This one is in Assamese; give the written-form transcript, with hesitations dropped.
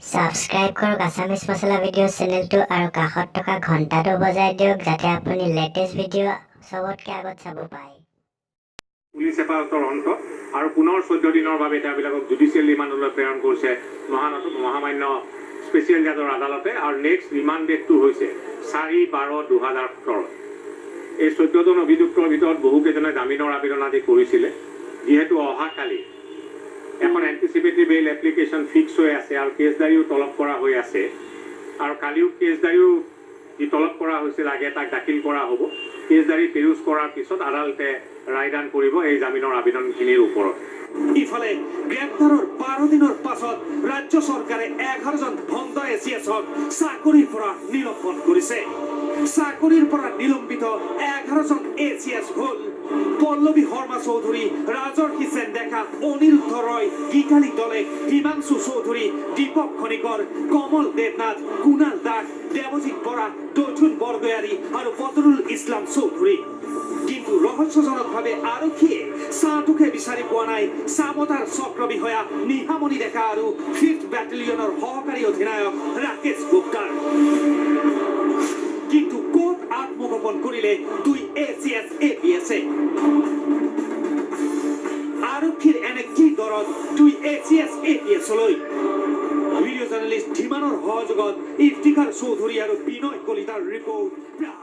ছাবস্ক্ৰাইব কৰক আছামিজ মছলা ভিডিঅ' চেনেলটো আৰু কাষত থকা ঘণ্টাটো বজাই দিয়ক, যাতে আপুনি লেটেষ্ট ভিডিঅ' চবতকৈ আগত চাব পায়। পুলিচ হেফাজতৰ অন্ত আৰু পুনৰ 14 দিনৰ বাবে তেওঁবিলাকক জুডিচিয়েল ৰিমাণ্ডলৈ প্ৰেৰণ কৰিছে মহামান্য স্পেচিয়েল জাজৰ আদালতে। আৰু নেক্সট ৰিমাণ্ড ডেটটো হৈছে 4/12/2017। এই 14জন অভিযুক্তৰ ভিতৰত বহুকেইজনে জামিনৰ আবেদন আদি কৰিছিলে। যিহেতু অহাকালি এখন এণ্টিচিপেটৰী বেইল এপ্লিকেশ্যন ফিক্স হৈ আছে আৰু কেছদাৰীও তলব কৰা হৈ আছে আৰু কালিও কেছদাৰীও যি তলব কৰা হৈছিল আগে, তাক দাখিল কৰা হ'ব। কেছদাৰী পেৰুজ কৰাৰ পিছত আদালতে ৰায়দান কৰিব এই জামিনৰ আবেদনখিনিৰ ওপৰত। ইফালে গ্ৰেপ্তাৰৰ 12 দিনৰ পাছত ৰাজ্য চৰকাৰে 11জন ভণ্ড এ চি এছক চাকৰিৰ পৰা নিলম্বন কৰিছে। চাকৰিৰ পৰা নিলম্বিত 11জন এ চি এছ হ'ল পল্লৱী শৰ্মা চৌধুৰী, ৰাজৰ্ষি সেন ডেকা, অনিৰুদ্ধ ৰয়, গীতালি দলে, হিমাংশু চৌধুৰী, দীপক খনিকৰ, কমল দেৱনাথ, কুণাল দাস, দেৱজিৎ বৰা, দৈথুন বৰগয়াৰী আৰু বদৰুল ইছলাম চৌধুৰী। কিন্তু ৰহস্যজনকভাৱে আৰক্ষীয়ে ছাঁটোকে বিচাৰি পোৱা নাই চামতাৰ চক্ৰ বিষয়া নিহামণি ডেকা আৰু ফিফ্থ বেটেলিয়নৰ সহকাৰী অধিনায়ক ৰাকেশ গুপ্তাৰ। কিন্তু ক'ত আত্মগোপন কৰিলে দুই A C S, A P এছে? আৰক্ষীৰ এনে কি দৰদ দুই A C S, A P এছলৈ? ভিডিঅ' জাৰ্নেলিষ্ট ধীমানৰ সহযোগত ইফতিকাৰ চৌধুৰী আৰু বিনয় কলিতাৰ ৰিপৰ্ট, প্ৰাগ।